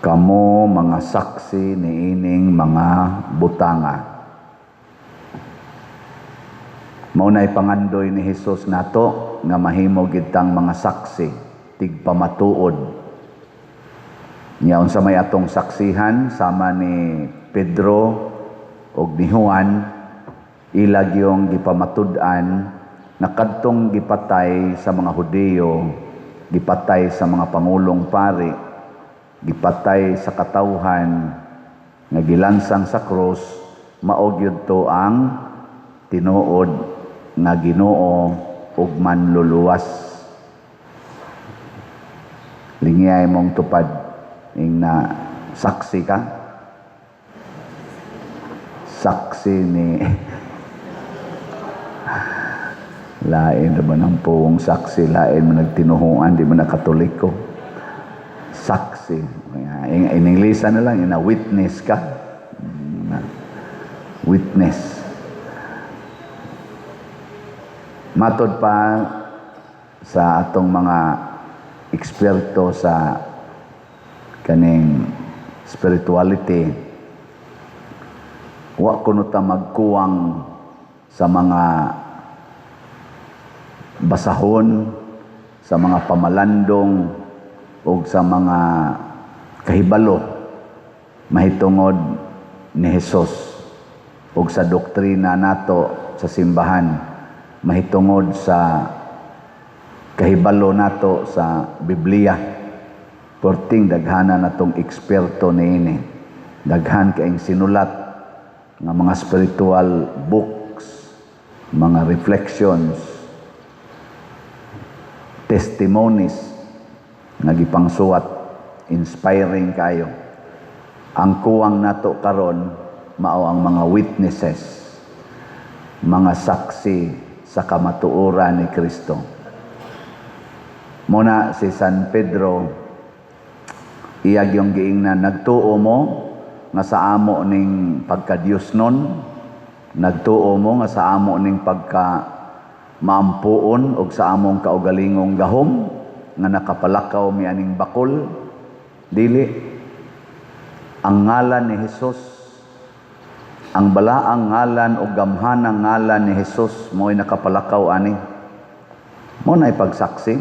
Kamo mga saksi niining mga butanga. Mao nay pangandoy ni Hesus nato nga mahimo gid tang mga saksi, tigpamatuod. Nya unsa may atong saksihan? Sama ni Pedro ug ni Juan, ila gyung gipamatud-an nga kadtong gipatay sa mga Hudiyo, gipatay sa mga pangulong pari, gipatay sa katawhan, nga gilansang sa krus, mao gyud to ang tinuod nga Ginoo ug Manluluwas. Lingiyay mong tupad ing na saksi ka. Saksi ni lain naman ang puwong saksi, lain man nagtinuhuan, di man na Katoliko. Saksi. In English na lang, ina witness ka. Witness. Matod pa sa atong mga eksperto sa kaning spirituality, wa kuno ta magkuwang sa mga basahon, sa mga pamalandong o sa mga kahibalo mahitungod ni Hesus o sa doktrina nato sa simbahan, mahitungod sa kahibalo nato sa Biblia. Porting daghana natong eksperto niini. Daghan kaayong sinulat nga mga spiritual books, mga reflections, testimonies nga gipangsuwat, inspiring kayo. Ang kuwang nato karon mao ang mga witnesses, mga saksi sa kamatuoran ni Kristo. Muna si San Pedro, iyag yung giingnan, "Nagtuo mo nga sa amo ning pagka-Diyos nun, nagtuo mo nga sa amo ning pagka maampuon og sa among kaugalingong gahom nga nakapalakaw mi aning bakol? Dili. Ang ngalan ni Hesus, ang balaang ngalan o gamhanang ngalan ni Hesus, mo'y nakapalakaw ani." Mo na ipagsaksi.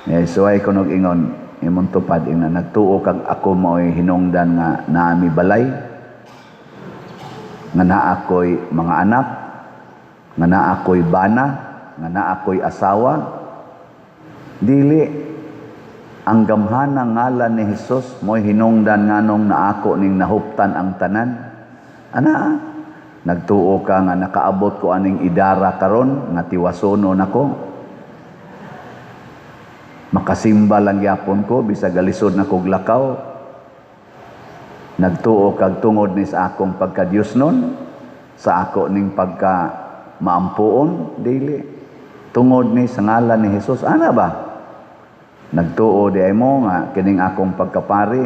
Eh, suway ko nog ingon, imong tupad, ina nagtuo kag ako mo'y hinungdan nga naami balay, nga naa ko'y mga anak, nga naa ko'y bana, nga naa ko'y asawa? Dili. Ang gamhanang ngalan ni Hesus mo'y hinungdan nganong naako ning nahuptan ang tanan. Ana, nagtuo ka nga nakaabot ko aning idara karon nga tiwasono nako? Makasimba lang gyapon ko bisag galisod na kog lakaw. Nagtuo kag tungod ni sa akong pagka-Diyos nun, sa ako ning pagka maampuon? Dili. Tungod ni sa ngalan ni Hesus. Ana ba? Nagtuo di ay mo nga kining akong pagkapari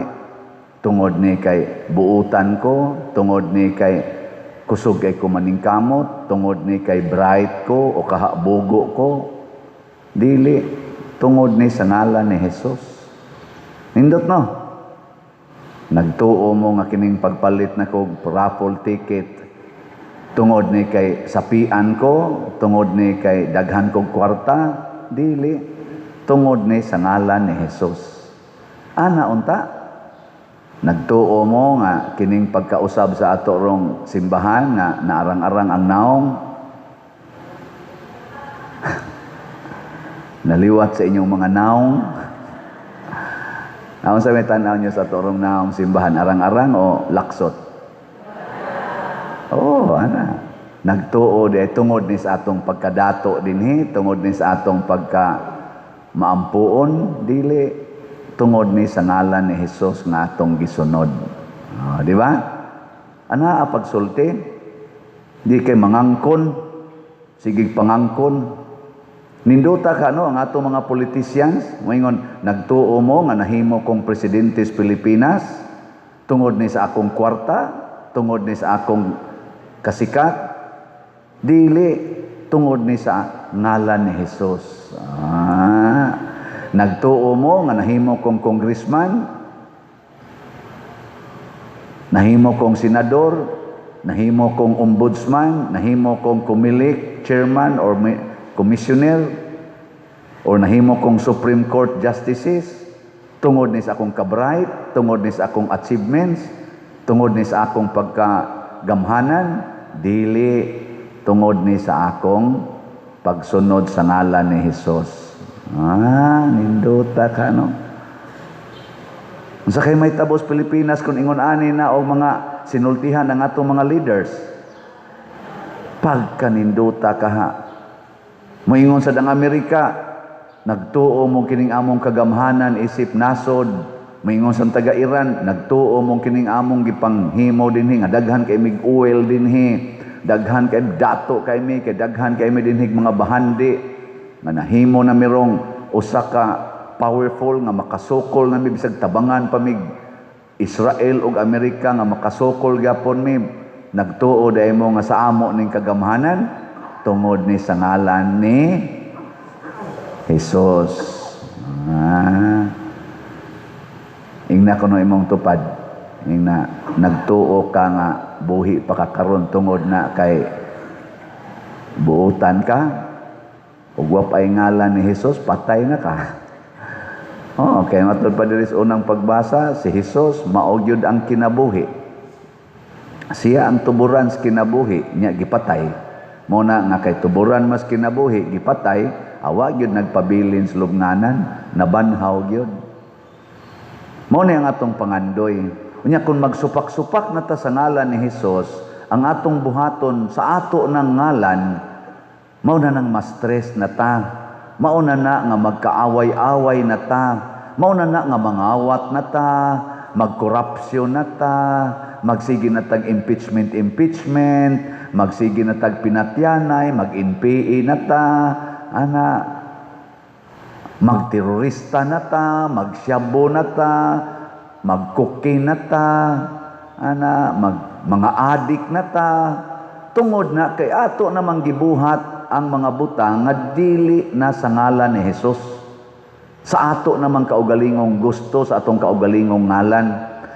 tungod ni kay buutan ko, tungod ni kay kusog kay ko maningkamot, tungod ni kay bright ko o kahabugo ko? Dili. Tungod ni sa ngalan ni Hesus. Nindot, no? Nagtuo mo nga kining pagpalit na kog raffle ticket tungod ni kay sapian ko, tungod ni kay daghan kog kwarta? Dili. Tungod ni sa ngalan ni Hesus. Ana unta? Nagtuo mo nga kining pagkausab sa ato rong simbahan nga naarang-arang ang naong, naliwat sa inyong mga naong? Aon sa may tanaw niyo sa ato rong naong simbahan, arang-arang o laksot? Oh, ana. Nagtuo di tungod ni sa atong pagkadato dinhi, tungod ni sa atong pagka maampuon? Dili. Tungod ni sa ngalan ni Hesus nga atong gisunod. Oh, di ba? Ana pagsulti, di kay mangangkon, sige pangangkon. Nindota ka, no, ang atong mga politicians, moingon, "Nagtuo mo nga nahimo kong presidente sa Pilipinas tungod ni sa akong kwarta, tungod ni sa akong kasikat?" Dili, tungod ni sa ngalan ni Hesus. Ah, Nagtuo mo nga nahimo kong congressman, nahimo kong senador, nahimo kong ombudsman, nahimo kong Comelec chairman or commissioner, or nahimo kong Supreme Court justices, tungod ni sa akong kabright, tungod ni sa akong achievements, tungod ni sa akong pagkagamhanan? Dili, tungod ni sa akong pagsunod sa ngalan ni Jesus. Ah, nindota ka, no? Unsa kay mahitabo sa Pilipinas kung ingon ani na og mga sinultihan ang atong mga leaders? Pagkanindota ka ha. Moingon sa dang Amerika, "Nagtuo mo kining among kagamhanan isip nasod." Moingon sa taga Iran, "Nagtuo mo kining among gipanghimo dinhi nga daghan kay mig oil dinhi. Daghan kay dato kay mi, kay daghan kay mi dinhi mga bahandi nga nahimo na mirong usa ka powerful nga makasukol na mi bisag tabangan pa mig Israel ug Amerika nga makasukol gyapon mi." Nagtuo diay mo nga sa amo ning kagamhanan? Tungod ni sa ngalan ni Jesus. Ah. Ingna kuno imong tupad. Ingna, nagtuo ka nga buhi pa ka karon tungod na kay buutan ka? Ug wa pa'y ngalan ni Jesus, patay na ka. Oh, kay matud pa diri sa unang pagbasa, si Jesus mao gyud ang kinabuhi. Siya ang tuburan sa kinabuhi, nya gipatay. Mao na nga kay tuburan mas kinabuhi, gipatay, awa gyud nagpabilin sa lubnganan, nabanhaw gyud. Mao ni ang atong pangandoy. Unya kung magsupak-supak na ta sa ngalan ni Jesus, ang atong buhaton sa ato ng ngalan, mao na nang ma-stress na ta. Mao na na nga magkaaway-away na ta. Mao na na nga mangawat na ta, magkorupsyon na ta, magsige na tag impeachment impeachment, magsige na tag pinatyanay, mag-NPA na ta, ana, magterorista na ta, magsyabo na ta, magkuki na ta, ana, mag mga adik na ta, tungod na kay ato namang gibuhat ang mga butang nga dili na sa ngalan ni Jesus. Sa ato namang kaugalingong gusto, sa atong kaugalingong ngalan.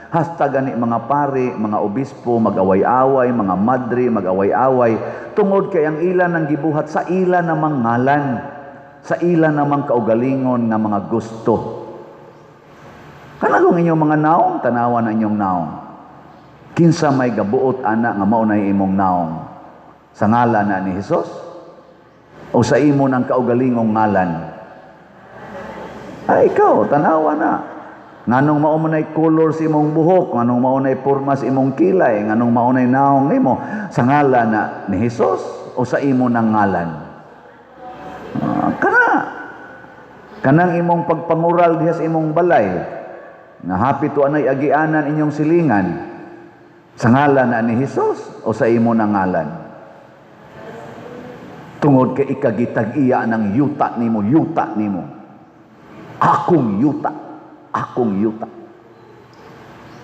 Hasta gani mga pare, mga obispo, mag-away-away, mga madre, mag-away-away, tungod kay ang ilan ang gibuhat sa ila namang ngalan, sa ila namang kaugalingon nga mga gusto. Kana kung inyong mga naong, tanawan ang inyong naong. Kinsa may gabuot ana nga mao na imong naong? Sa ngalan na ni Jesus? O sa imo ng kaugalingong ngalan? Ay, ikaw, tanawa na. Nganong mao man ay color sa imong buhok, nganong mao nay porma sa imong kilay, nganong mao nay naong nimo, sa ngalan na ni Jesus o sa imo ng ngalan? Ah, kana kanang imong pagpangural diha sa imong balay nga hapit wa nay agianan inyong silingan, sa ngalan na ni Jesus o sa imo ng ngalan? Tungod kay ikagitag-iya ng yuta nimo, yuta nimo. Akong yuta, akong yuta.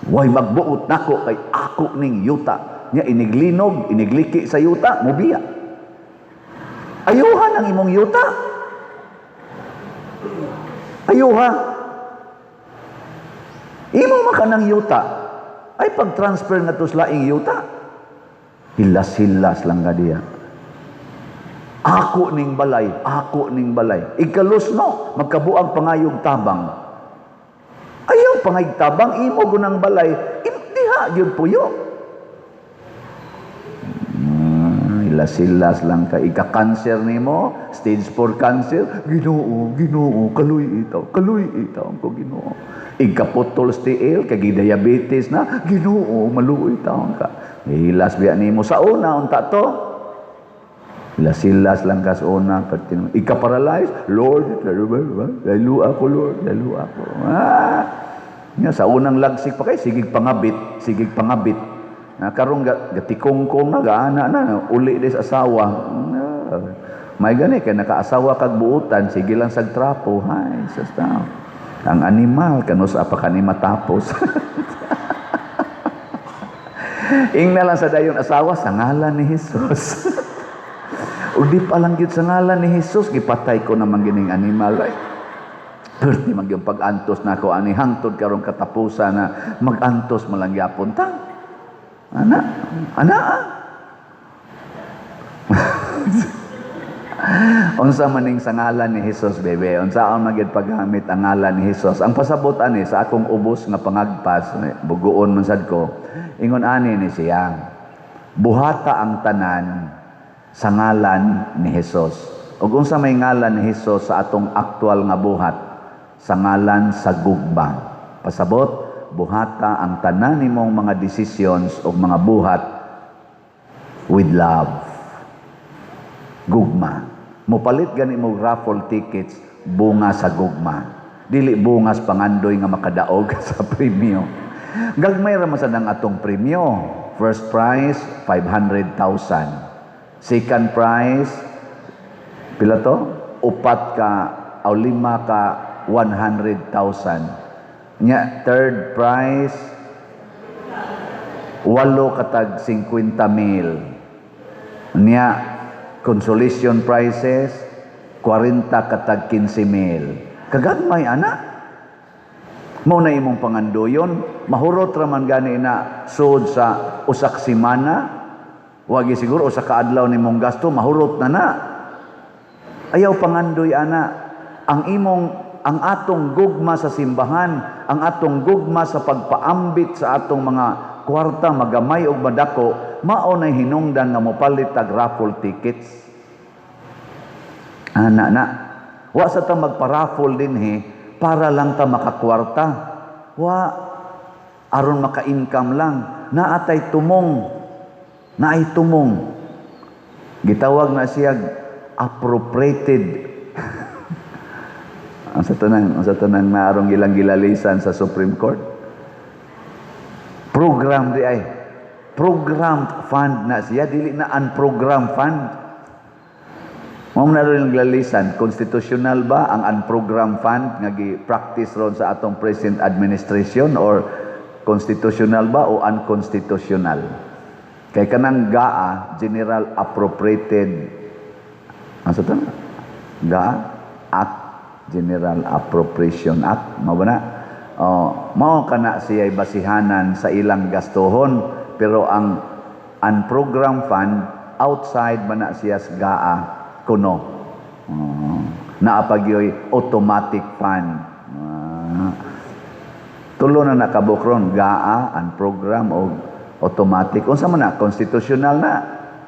Way magbuot nako kay ako ning yuta. Nya iniglinog, inigliki sa yuta, mubiya. Ayuhan ang imong yuta. Ayuha. Imo man kanang yuta. Ay pag-transfer nga to sa laing yuta. Hilas-hilas lang ka diya. Ako ning balay, ako ning balay. Ikalusno, magkabuag pangayog tabang. Ayaw pangayog tabang, imo gunang balay, diha gyud puyo. Ah, hilas-hilas lang ka. Ika-cancer nimo, stage 4 cancer. "Ginoo, Ginoo, kaluy itaw, kaluy itaw ko, Ginoo." Ikaputol sa tiil, kay diabetes na, "Ginoo, maluoy taon ka." Hilas biya nimo sa una, unta to. Hilas-hilas lang ka sa una. Ika-paralyze, "Lord, dalo ako, Lord, dalo ako." Ah, nga, sa unang lagsik pa kay, sigig pangabit, sigig pangabit. Na karong gatikongkong na, gaana na, uli di sa asawa. Ah, may gani, kay nakaasawa kag buutan, sige lang sag trapo. Hay, sa tao. Ang animal, kanus pa kani matapos. Ingna lang sa dayon asawa, "Sa ngalan ni Jesus." Ug di pa lang gyud sa ngalan ni Jesus, gipatay ko naman gining animal. Ay. Perti man yung pag-antos nako ani hangtod karong katapusan na mag-antos man lang gyapon ta. Ana, ana. Ah. Unsa maning sa ngalan ni Jesus, bebe? Unsa ang magyud paggamit ang ngalan ni Jesus? Ang pasabot ani sa akong ubos nga pangagpas, buguon man sad ko. Ingon ani ni siya. Buhata ang tanan sa ngalan ni Jesus. Ug unsa may ngalan ni Jesus sa atong aktual nga buhat? Sa ngalan sa gugma. Pasabot, buhata ang tanan nimong mga decisions ug mga buhat with love. Gugma. Mupalit gani mo raffle tickets, bunga sa gugma. Dili bungas pangandoy nga makadaog sa premyo. Gagmay ra man sad ang atong premyo. First prize, 500,000. Second prize, pila to? Upat ka o lima ka 100,000. Nya third prize, walo katag 50 mil. Nya consolation prizes, 40 katag 15 mil. Kagagmay ana. Mao na imong pangandoyon, mahurot ra man gani na sud sa usak semana. Wagi siguro usa ka adlaw nimong gasto, mahurot na na. Ayaw pangandoy ana. Ang atong gugma sa simbahan, ang atong gugma sa pagpaambit sa atong mga kwarta, magamay og madako, mao nay hinungdan nga mopalit tag raffle tickets. Ana na. Wa sa ta magpa-raffle dinhi para lang ta makakwarta. Wa aron maka-income lang. Naatay tumong. Naay tumong. Gitawag na siya appropriated. Ang sa tanang naarong ilang gilalisan sa Supreme Court. Program di ay. Programmed fund na siya, dili na unprogrammed fund. Mao na rin gilalisan, constitutional ba ang unprogrammed fund nga gi-practice ron sa atong present administration or constitutional ba o unconstitutional? Kay kanang GAA, General Appropriated, ang sa to? GAA Act, General Appropriation Act, mao ba na? Oh, mao kana siya basihanan sa ilang gastuhon, pero ang unprogrammed fund, outside man na siya sa GAA kuno. Oh, naa pa gyoy automatic fund. Tulo na nakabukron, GAA, unprogram o automatic. Unsa man na, constitutional na.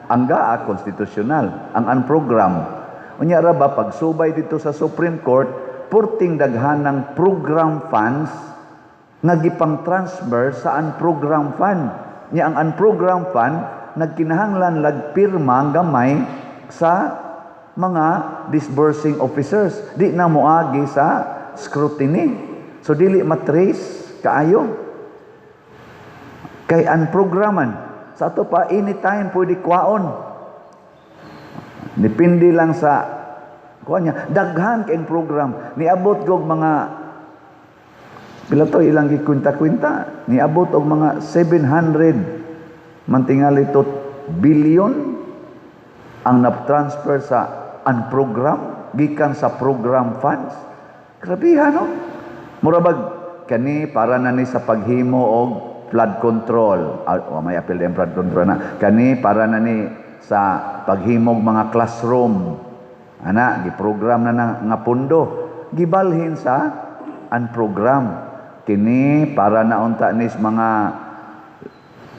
Ang GAA, constitutional. Ang unprogram. Unya ra ba pagsubay dito sa Supreme Court, purting daghanang program funds nga gipang-transfer sa unprogram fund. Nya ang unprogram fund nagkinahanglan lagpirma ang gamay sa mga disbursing officers. Di na moagi sa scrutiny. So dili matrace kaayo. Kay unprograman. Sa ato pa, anytime pwede kwaon. Depende lang sa kuan niya. Daghan kayong program. Niabot gog mga pila to ilang gikwinta-kwinta. Niabot og mga 700 mantingali to billion ang na-transfer sa unprogram gikan sa program funds. Grabe no? Mura bag kani para na ni sa paghimo og flood control. Ah, oh, may apil din flood control na. Kani para na ni sa paghimog mga classroom. Ana, giprogram na, na nga pundo. Gibalhin sa unprogram. Kini para na unta nis mga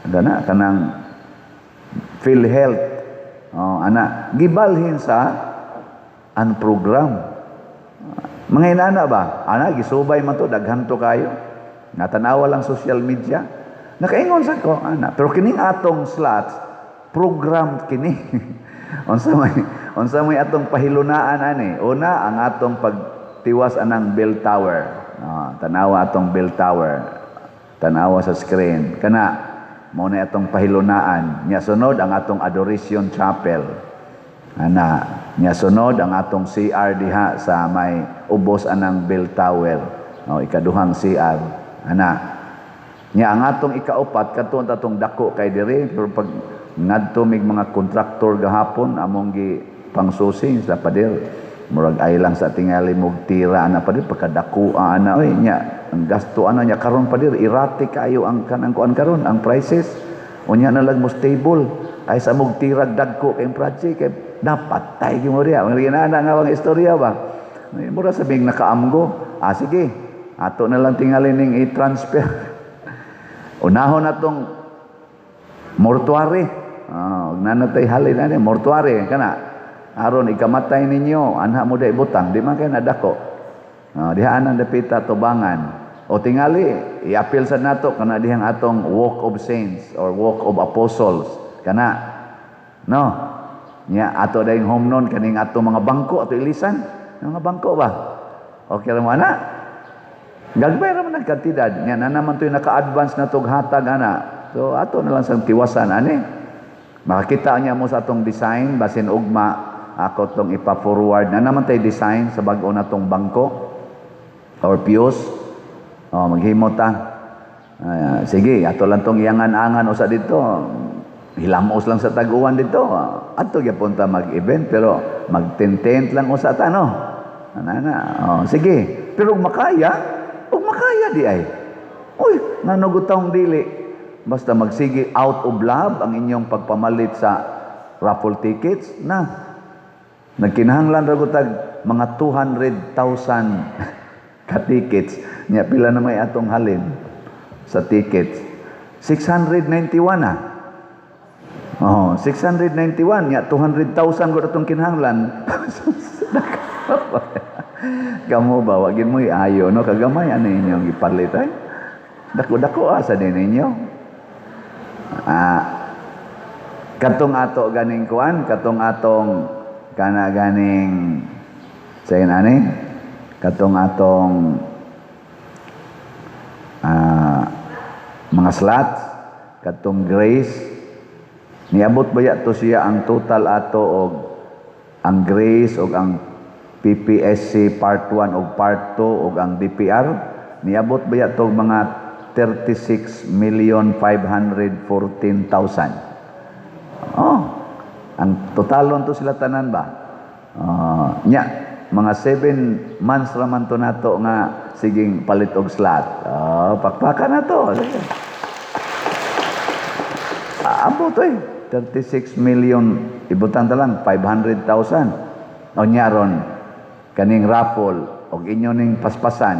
dana kanang PhilHealth. Oh, ana, gibalhin sa unprogram. Mga inana ba? Ana, gisubay man to, daghan to kayo. Natanawa lang social media. Nakaingon sa ko, ana. Pero kining atong slots, program kini. Unsa may atong pahilunaan ani? Una, ang atong pagtiwas anang bell tower. Oh, tanawa atong bell tower. Tanawa sa screen. Kana mao na atong pahilunaan. Nya sunod ang atong Adoration Chapel. Ana, nya sunod ang atong CR diha sa may ubos anang bell tower. O, ikaduhang CR. Ana. Nya ang atong ikaupat kadto atong dako kay diri, pero pag ngadto mig mga kontraktor gahapon among gi pangsusi sa pader. Murag ay lang sa tingali mog tira ana, pader, pagkadaku ana oy. Nya ang gasto ana nya karon, pader, erratic kayo ang kanang kuan karon, ang prices. Unya na lang mo stable kay sa mog tirag dagko kay project kay dapat tay mo diha mga ginana nga ang istorya ba. Mura sabing nakaamgo. Ah, sige, ato na lang tingali ning i-transfer. Unahon natong mortuary. Ah, og nanatay halin ani mortuary kana. Aron ikamatay ninyo, anha mo day butang, di man kay nadako. Ah, diha anang dapita tubangan. O tingali, i-appeal sa nato kana dihang atong Walk of Saints or Walk of Apostles kana. No. Nya ato dayong home nun kaning ato mga bangko ato ilisan. Mga bangko ba? Okay ra mo ana? Gagmay ra man ang kantidad. Nya na naman to'y naka-advance na tog hatag ana. So ato na lang sang tiwasan ani. Makakita niya mo sa atong design basin ugma ako tong ipa-forward na naman tay design sa bag-o na tong bangko or pews. Oh, maghimo ta. Ah, sige, ato lang tong iangan-angan usa dito. Hilamos lang sa tag-uwan dito. Ato gyapon ta mag-event pero mag-tent lang usa ta, no. Ana na. Oh, sige. Pero ug makaya di ay. Uy, ngano gud taong dili. Basta magsige out of love ang inyong pagpamalit sa raffle tickets na. Nagkinahanglan ra gud tag mga 200,000 ka tickets. Nya pila na may atong halin sa tickets? 691 na. Oh, 691 nya 200,000 gud atong kinahanglan. Kamo ba wa gid mo ayo, no? Kagamay ano inyong gipalit ay. Dako-dako asa din ninyo. Ah, katong ato ganing kuan, katong atong kana ganing sayin ani, katong atong mga slots, katong Grace, niabot ba ya to siya ang total ato og ang Grace og ang PPSC Part 1 og Part 2 og ang DPR, niabot ba ya to og mga 36,514,000? Oh, ang totalon to sila tanan ba? Nya, mga 7 months raman to nato nga siging palit og slot. Oh, pakpakan na to. Sige. Abot eh. 36 million, ibutan ta lang 500,000. O nya ron kaning raffle og inyo ning paspasan.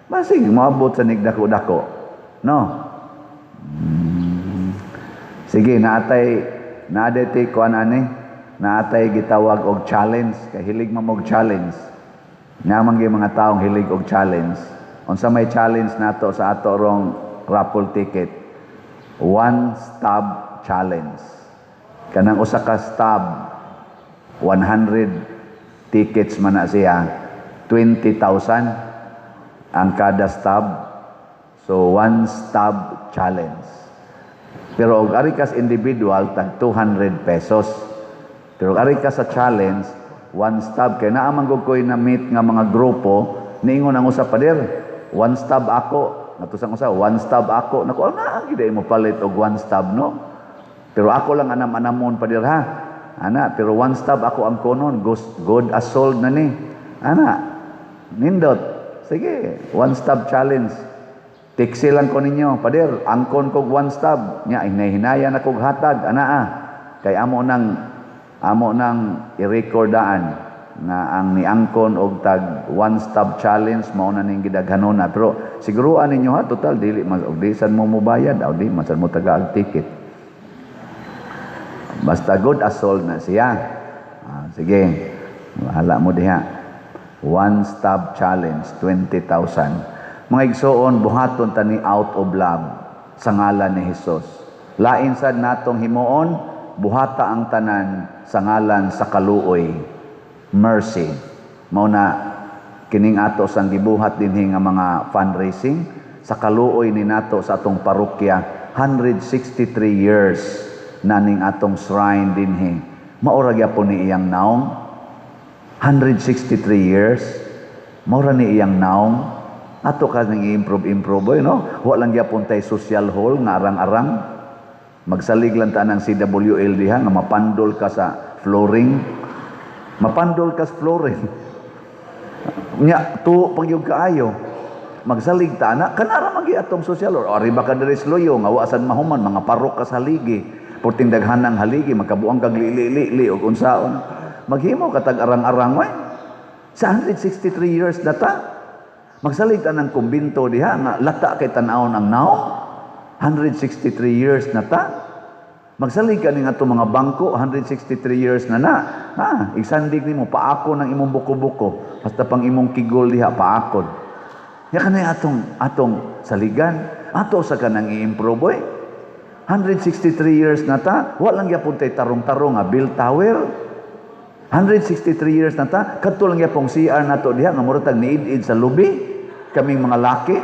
Basig moabot sa nigdako-dako. No? Sige, naatay naadete kuan ani, naatay gitawag og challenge kay hilig man og challenge. Naman gyud mga taong hilig og challenge. Unsa may challenge nato sa ato rong raffle ticket? One stub challenge. Kanang usa ka stub, 100 tickets man na siya, 20,000 ang kada stub. So one stub challenge. Pero og ari kas individual, tag 200 pesos. Pero og ari ka sa challenge, one stub kay naa man gud koy na meet nga mga grupo, niingon ang usa, "Pader, one stub ako." Natusang usa, "One stub ako." Nako, na gid mo palit og one stub, no? "Pero ako lang anam-anamon, pader, ha." Ana, pero one stub ako ang konon, good, good as sold na ni. Ana, nindot. Sige, one stub challenge. Tiksi lang ko ninyo, "Pader, angkon kog one stub." Nya, hinahinaya na kog hatag, ana ah. Kay amo nang i-recordaan nga ang niangkon og tag one stub challenge mao na ning gidaghanona. Pero siguruan ninyo ha, total dili mas og di sad mo mobayad o di man sad mo tagaag ticket. Basta good as sold na siya. Ah, sige, bahala mo diha. One stub challenge, 20,000. Mga igsoon, buhaton tani out of love sa ngalan ni Jesus. Lain sad natong himuon, buhata ang tanan sa ngalan sa kaluoy, mercy. Mao na kining ato sang gibuhat dinhi nga mga fundraising sa kaluoy ni nato sa atong parokya. 163 years na ning atong shrine dinhi. Maura gyapon ni iyang naong. 163 years, maura ni iyang naong. Ato ka nang i-improve improve oy, no? Wa lang gyapon tay social hall nga arang-arang. Magsalig lang ta ng CWL diha nga mapandol ka sa flooring. Mapandol kas flooring. Nya tuo pag yung kaayo. Magsalig ta ana kanara magi atong social or ari ba ka diri sa Luyo nga wa sad mahuman, mga parok ka sa haligi. Porting daghanang haligi, magkabuang kag li li li og unsaon. Maghimo ka tag arang-arang way. Sa 163 years na ta. Magsalig ta ng kumbinto diha nga lata kay tan-awon ang naong. 163 years na ta. Magsalig ka ning ato mga bangko, 163 years na na. Ha, igsandig nimo paako ng imong buko-buko. Basta pang imong kigol diha paakod. Ya kanay atong atong saligan, ato sa kanang i-improve oy. 163 years na ta, wa lang gyapon tay tarong-tarong nga bell tower. 163 years na ta, kadto lang gyapong CR nato diha nga mura tag niid-id sa lubi kaming mga laki.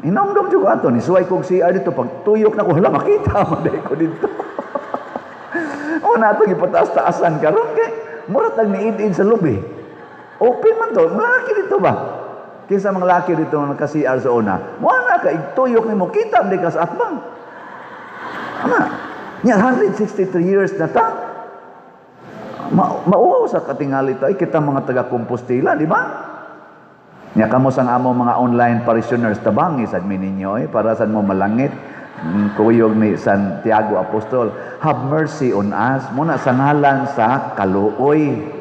Hinumdum jud ko ato ni suway kog CR dito, pag tuyok na ko, hala, makita man diay ko dito. O na atong ipataas-taasan karon kay mura tag niid-id sa lubi. Open man to, mga laki dito ba? Kinsa mga laki dito nga naka-CR sa una? Mo na ka igtuyok nimo, kita man ka sa atbang. Ana, nya 163 years na ta. Mauwaw sa katingali ta, ay kita mga taga Compostela, di ba? Nya kamo sang amo mga online parishioners, tabangi sad mi ninyo eh, para sad mo malangit. Kuyog ni Santiago Apostol, have mercy on us, muna sa ngalan sa kaluoy.